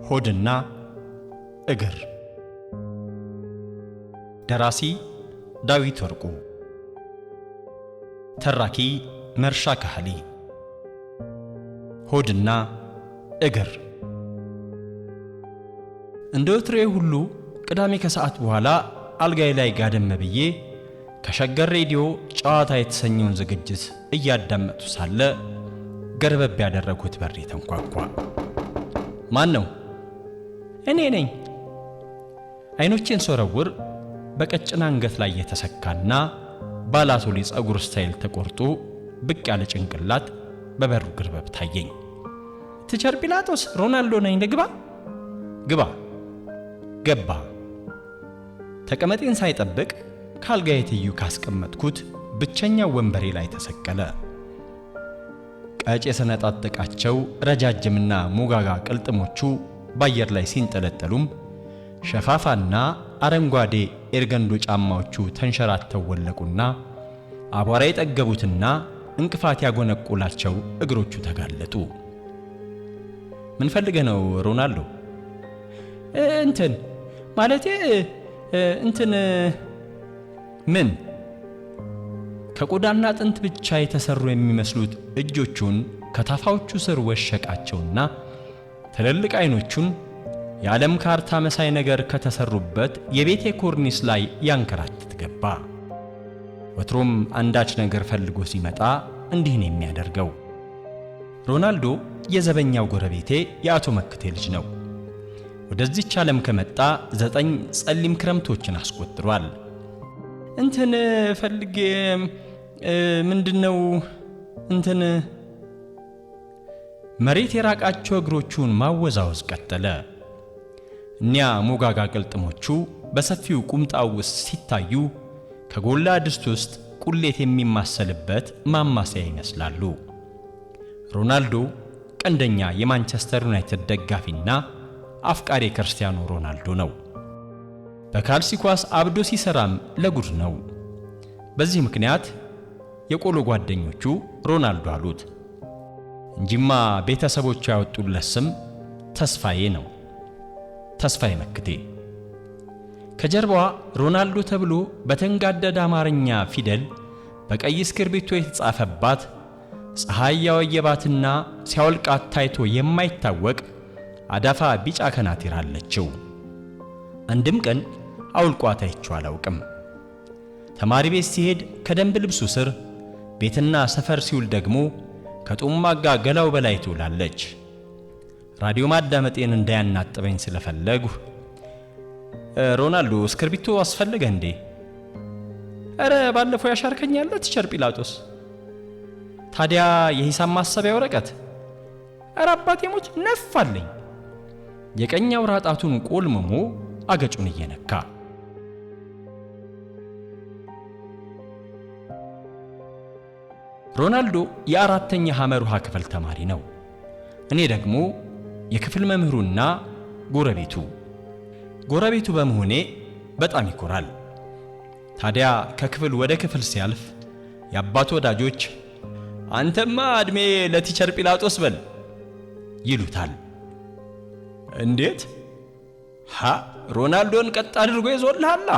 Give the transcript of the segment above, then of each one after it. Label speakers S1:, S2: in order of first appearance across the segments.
S1: ሆድና እግር። ደራሲ ዳዊት ወርቁ፣ ተራኪ መርሻ ካህሊ። ሆድና እግር። እንደ ወትሮዬ ሁሉ ቅዳሜ ከሰዓት በኋላ አልጋዬ ላይ ጋደም ብዬ ከሸገር ሬዲዮ ጨዋታ የተሰኘውን ዝግጅት እያዳመጡ ሳለ ገርበብ ያደረጉት በሬ ተንኳኳ። ማን ነው? እኔ ነኝ። አይኖቼን ስወረውር በቀጭን አንገት ላይ የተሰካና ባላቶሊ ጸጉር style ተቆርጦ ብቅ ያለ ጭንቅላት በበሩ ግርበብ ታየኝ። Teacher ጲላጦስ፣ ሮናልዶ ነኝ፣ ልግባ? ግባ። ገባ። ተቀመጤን ሳይጠብቅ ካልጋዬ ትይዩ ካስቀመጥኩት ብቸኛው ወንበሬ ላይ ተሰቀለ። ቀጭ የሰነጣጠቃቸው ረጃጅምና ሞጋጋ ቅልጥሞቹ በአየር ላይ ሲንጠለጠሉም ሸፋፋና አረንጓዴ ኤርገንዶ ጫማዎቹ ተንሸራተው ወለቁና አቧራ የጠገቡትና እንቅፋት ያጎነቆላቸው እግሮቹ ተጋለጡ። ምን ፈልገህ ነው ሮናልዶ? እንትን፣ ማለቴ እንትን። ምን? ከቆዳና አጥንት ብቻ የተሰሩ የሚመስሉት እጆቹን ከታፋዎቹ ስር ወሸቃቸውና ትልልቅ አይኖቹን የዓለም ካርታ መሳይ ነገር ከተሰሩበት የቤቴ ኮርኒስ ላይ ያንከራትት ገባ። ወትሮም አንዳች ነገር ፈልጎ ሲመጣ እንዲህ ነው የሚያደርገው። ሮናልዶ የዘበኛው ጎረቤቴ የአቶ መክቴ ልጅ ነው። ወደዚች ዓለም ከመጣ 9 ጸሊም ክረምቶችን አስቆጥሯል። እንትን ፈልጌ፣ ምንድነው እንትን። መሬት የራቃቸው እግሮቹን ማወዛወዝ ቀጠለ። እኒያ ሞጋጋ ቅልጥሞቹ በሰፊው ቁምጣው ውስጥ ሲታዩ ከጎላ ድስት ውስጥ ቁሌት የሚማሰልበት ማማሰያ ይመስላሉ። ሮናልዶ ቀንደኛ የማንቸስተር ዩናይትድ ደጋፊና አፍቃሪ ክርስቲያኖ ሮናልዶ ነው። በካልሲ ኳስ አብዶ ሲሰራም ለጉድ ነው። በዚህ ምክንያት የቆሎ ጓደኞቹ ሮናልዶ አሉት እንጂማ ቤተሰቦቹ ያወጡለት ስም ተስፋዬ ነው። ተስፋዬ መክቴ። ከጀርባዋ ሮናልዶ ተብሎ በተንጋደደ አማርኛ ፊደል በቀይ እስክርቢቶ የተጻፈባት፣ ፀሐይ ያወየባትና ሲያወልቃት ታይቶ የማይታወቅ አዳፋ ቢጫ ከናቲራ አለችው። አንድም ቀን አውልቋት አይቼው አላውቅም። ተማሪ ቤት ሲሄድ ከደንብ ልብሱ ስር፣ ቤትና ሰፈር ሲውል ደግሞ ከጡማጋ ገላው በላይ ትውላለች። ራዲዮ ማዳመጤን እንዳያናጥበኝ ስለፈለግሁ፣ "ሮናልዶ፣ እስክርቢቶ አስፈለገ እንዴ?" "ኧረ ባለፈው ያሻርከኝ አለ teacher ጲላጦስ።" "ታዲያ የሂሳብ ማሰቢያ ወረቀት?" "ኧረ አባቴ ሞት ነፍ አለኝ።" የቀኝ አውራ ጣቱን ቆልምሞ አገጩን እየነካ። ሮናልዶ የአራተኛ ሐመር ውሃ ክፍል ተማሪ ነው። እኔ ደግሞ የክፍል መምህሩና ጎረቤቱ። ጎረቤቱ በመሆኔ በጣም ይኮራል። ታዲያ ከክፍል ወደ ክፍል ሲያልፍ የአባቱ ወዳጆች "አንተማ እድሜ ለ teacher ጲላጦስ በል" ይሉታል። "እንዴት?" "ሃ፣ ሮናልዶን ቀጥ አድርጎ ይዞልሃላ።"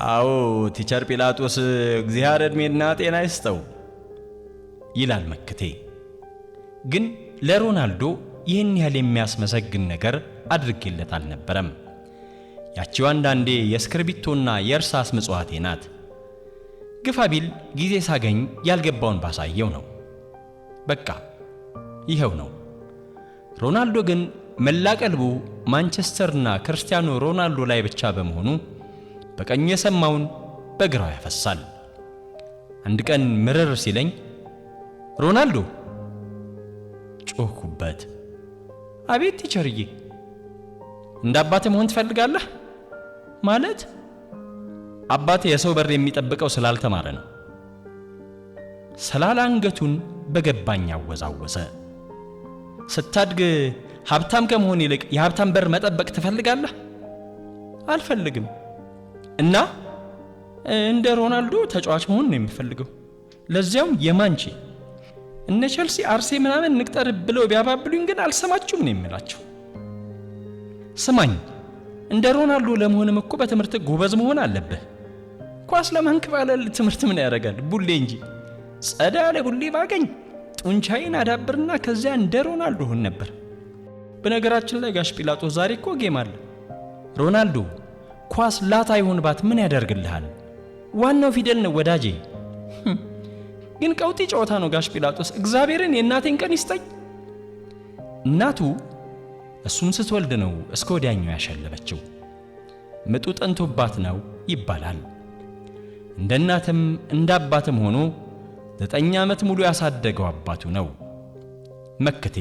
S1: "አዎ፣ teacher ጲላጦስ እግዚአብሔር ዕድሜና ጤና ይስጠው" ይላል መክቴ። ግን ለሮናልዶ ይህን ያህል የሚያስመሰግን ነገር አድርጌለት አልነበረም። ያቺው አንዳንዴ የእስክርቢቶና የእርሳስ ምጽዋቴ ናት። ግፋ ቢል ጊዜ ሳገኝ ያልገባውን ባሳየው ነው። በቃ ይኸው ነው። ሮናልዶ ግን መላ ቀልቡ ማንቸስተርና ክርስቲያኖ ሮናልዶ ላይ ብቻ በመሆኑ በቀኙ የሰማውን በግራው ያፈሳል። አንድ ቀን ምርር ሲለኝ "ሮናልዶ!" ጮህኩበት። "አቤት teacher ዬ።" "እንደ አባትህ መሆን ትፈልጋለህ?" "ማለት?" "አባትህ የሰው በር የሚጠብቀው ስላልተማረ ነው።" ሰላላ አንገቱን በገባኝ አወዛወዘ። "ስታድግ ሀብታም ከመሆን ይልቅ የሀብታም በር መጠበቅ ትፈልጋለህ?" "አልፈልግም።" "እና?" "እንደ ሮናልዶ ተጫዋች መሆን ነው የምፈልገው። ለዚያውም የማንቼ። እነ ቸልሲ፣ አርሴ ምናምን እንቅጠር ብለው ቢያባብሉኝ ግን አልሰማችሁም ነው የምላቸው።" ስማኝ፣ እንደ ሮናልዶ ለመሆንም እኮ በትምህርት ጎበዝ መሆን አለብህ። ኳስ ለማንከባለል ትምህርት ምን ያደርጋል? ቡሌ እንጂ። ጸዳ ያለ ቡሌ ባገኝ ጡንቻዬን አዳብርና ከዚያ እንደ ሮናልዶ ሆን ነበር። በነገራችን ላይ ጋሽ ጲላጦስ ዛሬ እኮ game አለ። ሮናልዶ ኳስ ላታ ይሆንባት ምን ያደርግልሃል? ዋናው ፊደል ነው ወዳጄ። ግን ቀውጢ ጨዋታ ነው ጋሽ ጲላጦስ። እግዚአብሔርን የእናቴን ቀን ይስጠኝ። እናቱ እሱን ስትወልድ ነው እስከ ወዲያኛው ያሸለበችው። ምጡ ጠንቶባት ነው ይባላል። እንደ እናትም እንደ አባትም ሆኖ 9 ዓመት ሙሉ ያሳደገው አባቱ ነው። መክቴ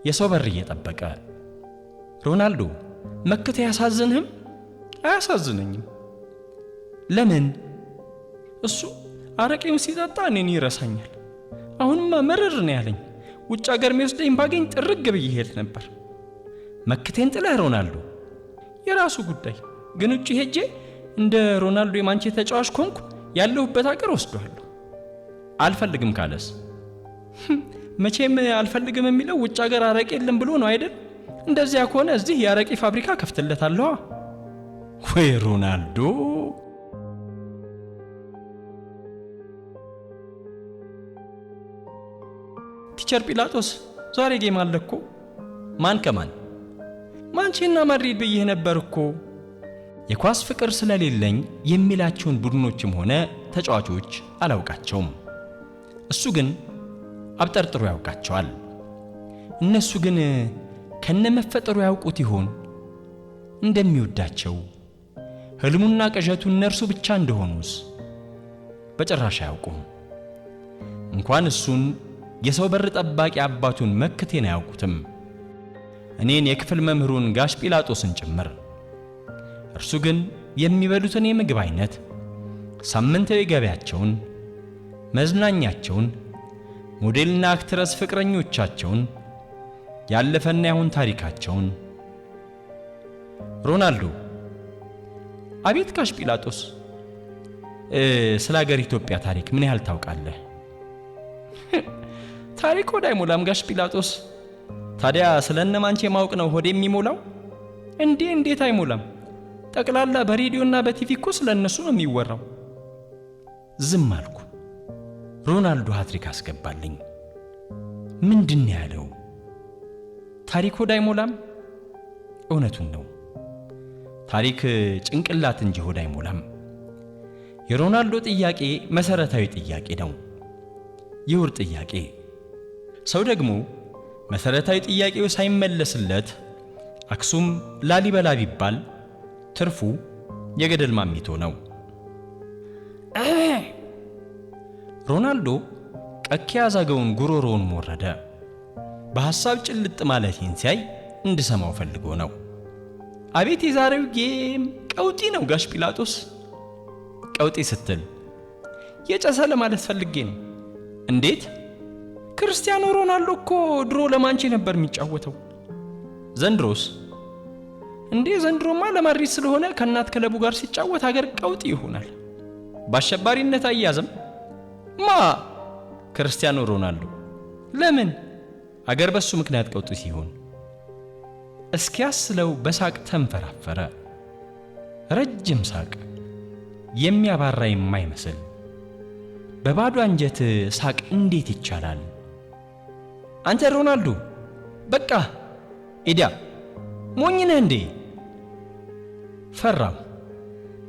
S1: የሰው በር እየጠበቀ። ሮናልዶ፣ መክቴ አያሳዝንህም? አያሳዝነኝም። ለምን? እሱ አረቄውን ሲጠጣ እኔን ይረሳኛል። አሁንማ መረር ነው ያለኝ። ውጭ አገር የሚወስደኝ ባገኝ ጥርግ ብዬ ሄድ ነበር። መክቴን ጥለህ ሮናልዶ? የራሱ ጉዳይ። ግን ውጭ ሄጄ እንደ ሮናልዶ የማንቼ ተጫዋች ከሆንኩ ያለሁበት አገር ወስደዋለሁ። አልፈልግም ካለስ? መቼም አልፈልግም የሚለው ውጭ ሀገር አረቄ የለም ብሎ ነው አይደል? እንደዚያ ከሆነ እዚህ የአረቄ ፋብሪካ ከፍትለታለዋ። ወይ ሮናልዶ! Teacher ጲላጦስ፣ ዛሬ game አለ እኮ። ማን ከማን? ማንቼና ማድሪድ ብዬህ ነበር እኮ። የኳስ ፍቅር ስለሌለኝ የሚላቸውን ቡድኖችም ሆነ ተጫዋቾች አላውቃቸውም። እሱ ግን አብጠርጥሮ ያውቃቸዋል። እነሱ ግን ከነመፈጠሩ ያውቁት ይሆን? እንደሚወዳቸው ህልሙና ቅዠቱ እነርሱ ብቻ እንደሆኑስ በጭራሽ አያውቁም። እንኳን እሱን የሰው በር ጠባቂ አባቱን መክቴን አያውቁትም። እኔን የክፍል መምህሩን ጋሽ ጲላጦስን ጭምር። እርሱ ግን የሚበሉትን የምግብ አይነት፣ ሳምንታዊ ገበያቸውን፣ መዝናኛቸውን፣ ሞዴልና actress ፍቅረኞቻቸውን፣ ያለፈና ያሁን ታሪካቸውን። ሮናልዶ። አቤት ጋሽ ጲላጦስ። ስለ ሀገር ኢትዮጵያ ታሪክ ምን ያህል ታውቃለህ? ታሪክ ሆድ አይሞላም ጋሽ ጲላጦስ። ታዲያ ስለ እነ ማንቼ ማወቅ ነው ሆድ የሚሞላው? እንዴ፣ እንዴት አይሞላም? ጠቅላላ በሬዲዮና በቲቪ እኮ ስለ እነሱ ነው የሚወራው። ዝም አልኩ። ሮናልዶ ሃትሪክ አስገባልኝ። ምንድን ያለው? ታሪክ ሆድ አይሞላም? እውነቱን ነው። ታሪክ ጭንቅላት እንጂ ሆድ አይሞላም። የሮናልዶ ጥያቄ መሰረታዊ ጥያቄ ነው። የሆድ ጥያቄ። ሰው ደግሞ መሰረታዊ ጥያቄው ሳይመለስለት አክሱም ላሊበላ ቢባል ትርፉ የገደል ማሚቶ ነው። ሮናልዶ ቀክ ያዛገውን ጉሮሮውን ሞረደ። በሐሳብ ጭልጥ ማለቴን ሲያይ እንድሰማው ፈልጎ ነው። አቤት የዛሬው game ቀውጢ ነው ጋሽ ጲላጦስ። ቀውጢ ስትል? የጨሰ ለማለት ፈልጌ ነው። እንዴት? ክርስቲያኖ ሮናልዶ እኮ ድሮ ለማንቼ ነበር የሚጫወተው። ዘንድሮስ? እንዴ፣ ዘንድሮማ ለማድሪድ ስለሆነ ከእናት ክለቡ ጋር ሲጫወት ሀገር ቀውጢ ይሆናል። በአሸባሪነት አያዝም? ማ? ክርስቲያኖ ሮናልዶ። ለምን? አገር በሱ ምክንያት ቀውጢ ሲሆን። እስኪያስለው በሳቅ ተንፈራፈረ። ረጅም ሳቅ፣ የሚያባራ የማይመስል። በባዶ አንጀት ሳቅ እንዴት ይቻላል? አንተ ሮናልዶ፣ በቃ ኤዲያ ሞኝ ነህ እንዴ? ፈራው።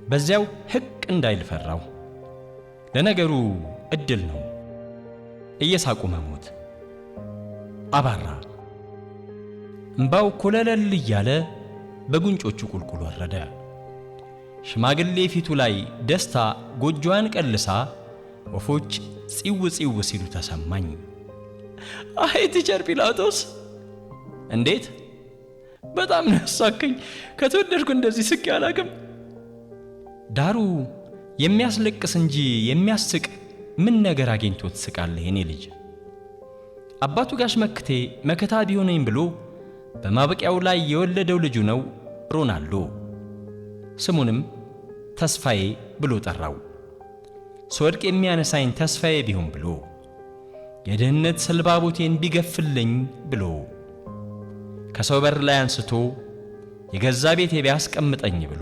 S1: በዚያው ህቅ እንዳይል ፈራው። ለነገሩ እድል ነው እየሳቁ መሞት። አባራ። እምባው ኮለለል እያለ በጉንጮቹ ቁልቁል ወረደ። ሽማግሌ ፊቱ ላይ ደስታ ጎጆዋን ቀልሳ ወፎች ጺው ጺው ሲሉ ተሰማኝ። አይ teacher ጲላጦስ፣ እንዴት በጣም ነው ያሳከኝ። ከተወለድኩ እንደዚህ ስቄ አላቅም። ዳሩ የሚያስለቅስ እንጂ የሚያስቅ ምን ነገር አግኝቶ ትስቃለህ የኔ ልጅ? አባቱ ጋሽ መክቴ መከታ ቢሆነኝ ብሎ በማበቂያው ላይ የወለደው ልጁ ነው ሮናልዶ። ስሙንም ተስፋዬ ብሎ ጠራው። ስወድቅ የሚያነሳኝ ተስፋዬ ቢሆን ብሎ፣ የድህነት ሰልባቦቴን ቢገፍልኝ ብሎ ከሰው በር ላይ አንስቶ የገዛ ቤቴ ቢያስቀምጠኝ ብሎ።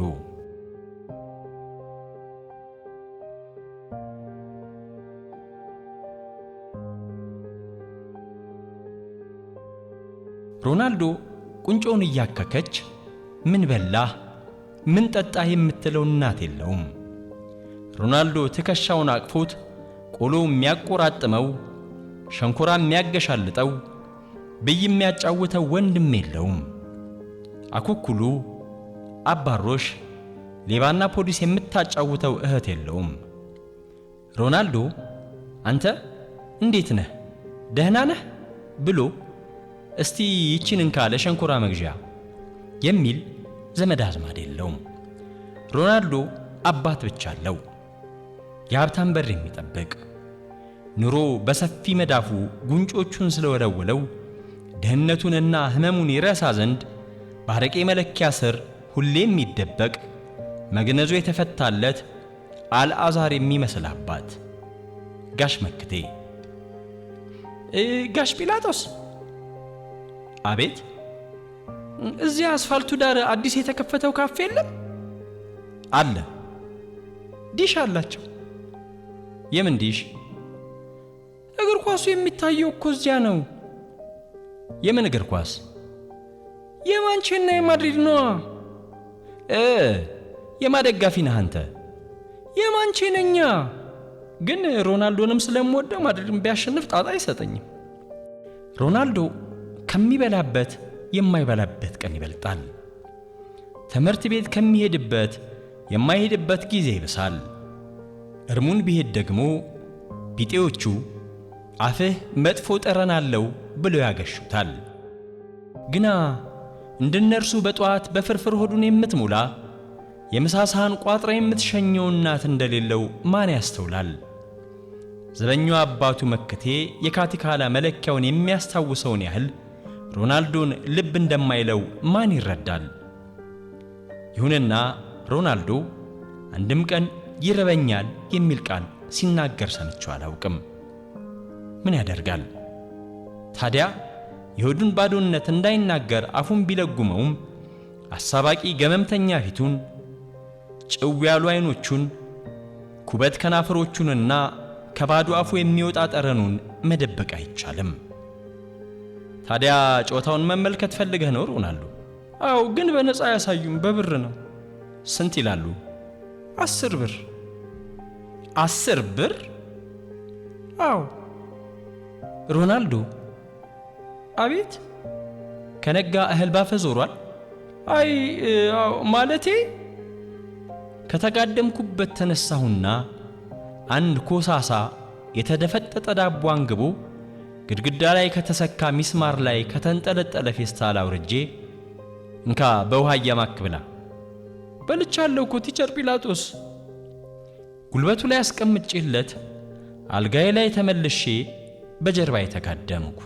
S1: ሮናልዶ ቁንጮውን እያከከች ምን በላህ ምን ጠጣህ የምትለው እናት የለውም። ሮናልዶ ትከሻውን አቅፎት ቆሎ የሚያቆራጥመው፣ ሸንኮራ የሚያገሻልጠው፣ ብይ የሚያጫውተው ወንድም የለውም። አኩኩሉ፣ አባሮሽ፣ ሌባና ፖሊስ የምታጫውተው እህት የለውም። ሮናልዶ አንተ እንዴት ነህ ደህና ነህ ብሎ እስቲ ይቺን እንካ ለሸንኮራ መግዣ የሚል ዘመድ አዝማድ የለውም። ሮናልዶ አባት ብቻ አለው፣ የሀብታም በር የሚጠብቅ። ኑሮ በሰፊ መዳፉ ጉንጮቹን ስለወለወለው ድህነቱንና ሕመሙን ይረሳ ዘንድ በአረቄ መለኪያ ስር ሁሌም የሚደበቅ መግነዙ የተፈታለት አልዓዛር የሚመስል አባት ጋሽ መክቴ። ጋሽ ጲላጦስ። አቤት። እዚያ አስፋልቱ ዳር አዲስ የተከፈተው ካፌ የለም? አለ። ዲሽ አላቸው። የምን ዲሽ? እግር ኳሱ የሚታየው እኮ እዚያ ነው። የምን እግር ኳስ? የማንቼና የማድሪድ ነዋ። የማን ደጋፊ ነህ አንተ? የማንቼ ነኛ። ግን ሮናልዶንም ስለምወደው ማድሪድን ቢያሸንፍ ጣጣ አይሰጠኝም። ሮናልዶ ከሚበላበት የማይበላበት ቀን ይበልጣል። ትምህርት ቤት ከሚሄድበት የማይሄድበት ጊዜ ይብሳል። እርሙን ቢሄድ ደግሞ ቢጤዎቹ አፍህ መጥፎ ጠረን አለው ብለው ያገሹታል። ግና እንደነርሱ በጠዋት በፍርፍር ሆዱን የምትሞላ፣ የምሳ ሳህን ቋጥራ የምትሸኘው እናት እንደሌለው ማን ያስተውላል? ዘበኛው አባቱ መክቴ የካቲካላ መለኪያውን የሚያስታውሰውን ያህል ሮናልዶን ልብ እንደማይለው ማን ይረዳል? ይሁንና ሮናልዶ አንድም ቀን ይርበኛል የሚል ቃል ሲናገር ሰምቼው አላውቅም። ምን ያደርጋል ታዲያ፣ የሆዱን ባዶነት እንዳይናገር አፉን ቢለጉመውም አሳባቂ ገመምተኛ ፊቱን፣ ጭው ያሉ አይኖቹን፣ ኩበት ከናፈሮቹንና ከባዶ አፉ የሚወጣ ጠረኑን መደበቅ አይቻልም። ታዲያ ጨዋታውን መመልከት ፈልገህ ነው ሮናልዶ? አዎ፣ ግን በነፃ አያሳዩም፣ በብር ነው። ስንት ይላሉ? 10 ብር። 10 ብር? አዎ። ሮናልዶ። አቤት። ከነጋ እህል ባፍህ ዞሯል? አይ ማለቴ። ከተጋደምኩበት ተነሳሁና አንድ ኮሳሳ የተደፈጠጠ ዳቦ አንግቦ ግድግዳ ላይ ከተሰካ ሚስማር ላይ ከተንጠለጠለ ፌስታል አውርጄ እንካ በውሃ እያማክ ብላ። በልቻለሁ እኮ teacher ጲላጦስ። ጉልበቱ ላይ አስቀምጬለት አልጋዬ ላይ ተመልሼ በጀርባዬ ተጋደምኩ።